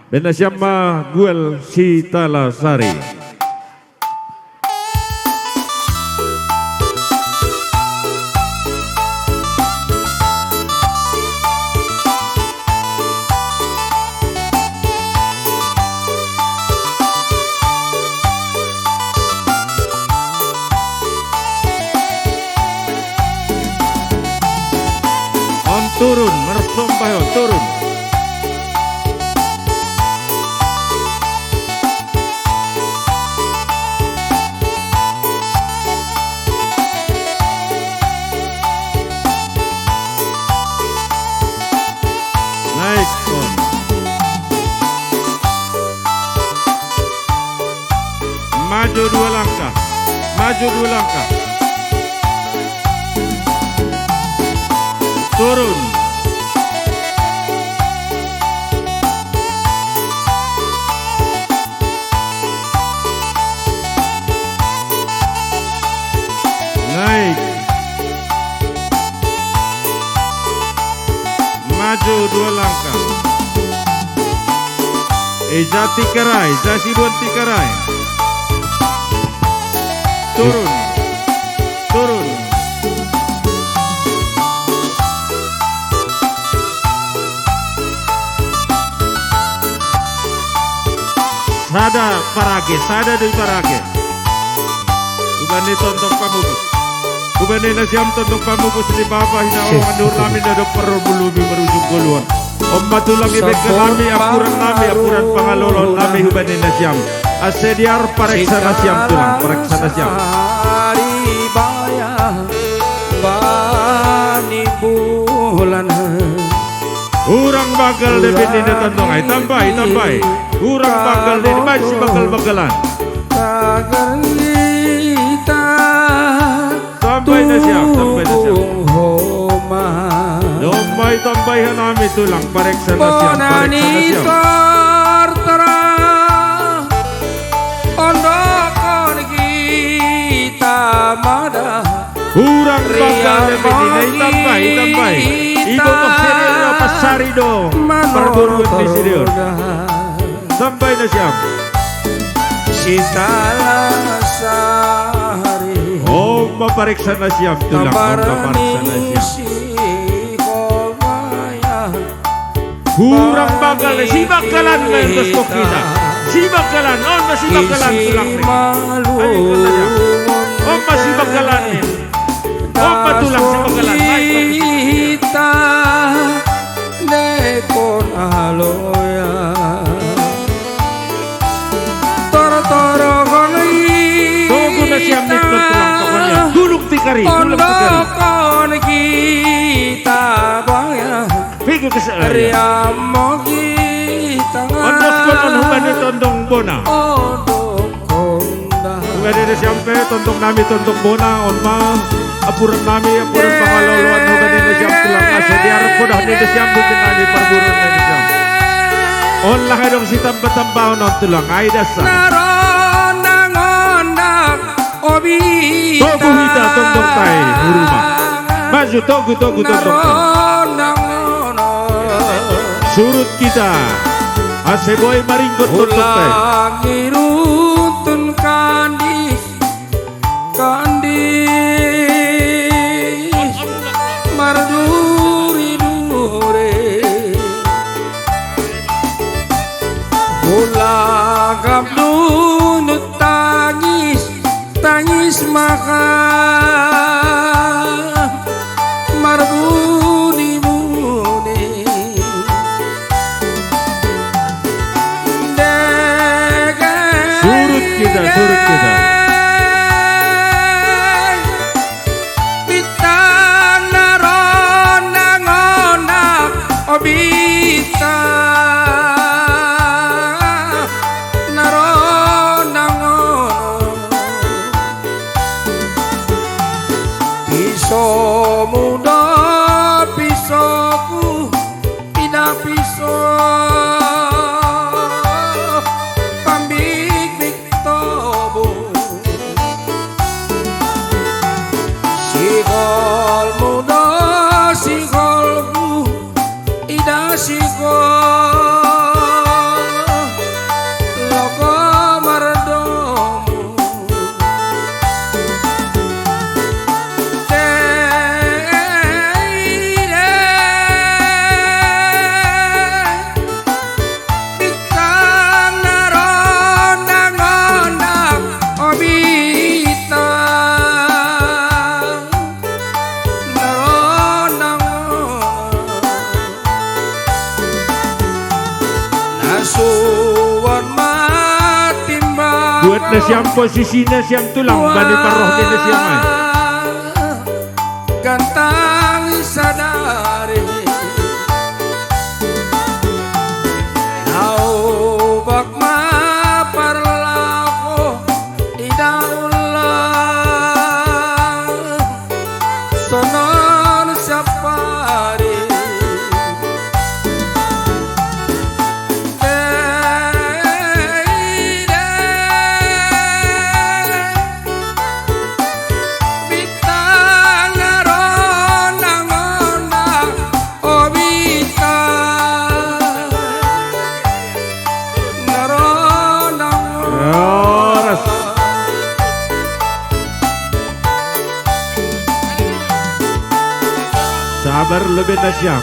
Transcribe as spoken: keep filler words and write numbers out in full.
Bennasiam ma Guel Sitalasari. On turun, marsombah on turun. Naik on. Maju dua langkah. Maju dua langkah. Turun. Naik. Maju dua langkah. Ija tikarai, ija sibuan tikarai. Turun. Turun. Sada parage, sada dui parage. Hubani tontong pamupus. Hubani nasiam tontong pamupus ni bapa hina. Sip. Awan dur nami dadok perlu bulu bi merujung goluan. Om matulang ibek nami, apuran nami, apuran pangalolon nami hubani nasiam. Ase diar pareksa nasiam tulang, pareksa nasiam. Sari baya bani bulan. Urang bagal de bini de tandong ai, tambai, tambai. Urang bagal de, mai si bagal-bagalan. Tagar kita. Tambai nasiam, tambai nasiam. Tubuh homa. Tambai, tambai hanami tulang, pareksa nasiam, pareksa nasiam. Bonani sortara. Ondokon kita mada. Urang bagal de bini na, itambai, itambai. Igo ko siriur apa sari do. Parboruan di siriur. Tambai nasiam. Sitalasari. Om mapareksa nasiam tulang, om mapareksa nasiam. Urang bagal, si bagalan main dos kokina. Si bagalan, on ma si bagalan tulang ne. Ayo kata ya. On ma si bagalan ne. On ma tulang si bagalan. Ayo. Kita nekon aloya. Toro-toro kon ita. Togu nasiam ni tulang pokoknya. Gulung tikari, gulung tikari. Ondokon kita baya. Pikir ke searah. Riamogi tangan. Ondokon hubani tontong bona. Ondokon dah. Hubani nasiam pe tontong nami tontong bona, on ma. Apuran nami, apuran pangaloloan hubani nasiam tulang ase diar podah ni nasiam bukit nami parburuan ni nasiam. On lah adong si tamba-tamba on tulang ai dasa. Narondang-ondang. Togu hita tontong tai huruma. Maju togu, togu tontong tai. Surut kita. Ase boi maringgot tontong tai. Ulang irutun kandis, kandis marduri-duri. Ulang abdunut tangis. Tangis maka marbuni-buni. Surut kita, surut kita. Bitana ronang-onang, oh, bita naronang-onang. Piso muda, pisoku, ida piso pambikbik to. Suwon matimbang. Buat na siyam posisina siyam tulang, bani paroh ni na siyam ay. Gantang sadari. Naubak maparlako. Idaulah sonon sapari. Dede, bintang narondang-ondang. Obita. Narondang. Leres. Sabar lebih na siyam.